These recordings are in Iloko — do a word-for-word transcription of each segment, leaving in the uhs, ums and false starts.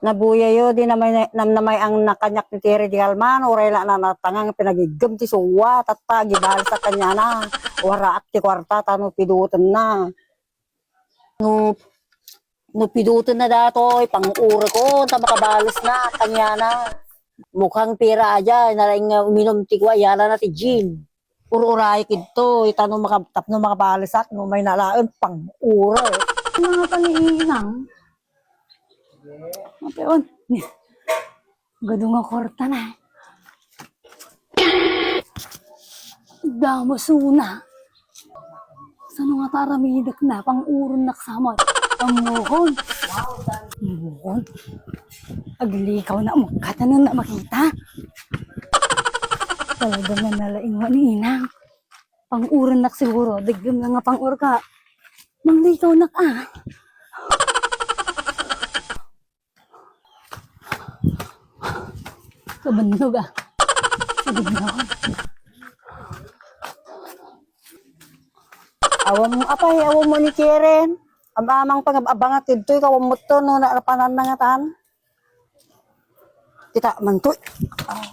Nabuyayo, di namay, namnamay ang nakaniak ni Tere di kalman, uray la nanatangang pinagiggem ti suwa, tatta, agibalisak kaniana. Waraak ti kuarta, ta no pidutenna. No, no pidutenna datoy, pang-urekon, ta makabalesna, kaniana. Mukhang pira aja, nalaing nga uminum ti kua, yara na ti gin. Ur-uray kidto, ita no maka-, tapno makabalisak, no may nalaen, pang-ure. Mga pangiinang. Mapion. Gadu nga kwarta na. Damo suna. Sano nga taramidek na, pang-uron nak samot. Pangukon. Pangukon. Aglikaw na, magkatanan na makita. Talaga nga nalaing ni inang. Pang-uron nak siguro, dagem na nga pang-urka. Manglikaw nak, ah. Kabannog, ah. Kabannog. Awam, apay, awam mo ni Karen. Am-amang pangab-abangat dito, ikaw mo to, no, napanannangatan. Kita man to. Ah.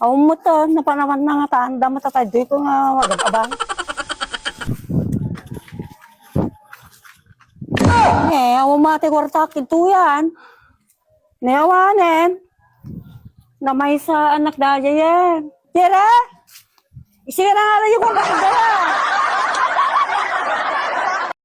Aw mo to, napanawan na nga tanda mo tatay, di ko nga wagad abang. Ne, aw mo ate kwarta, kintuyan. Ne, awanen. Namay sa anak daya yan. Tira? Isira na nga yung kwarta.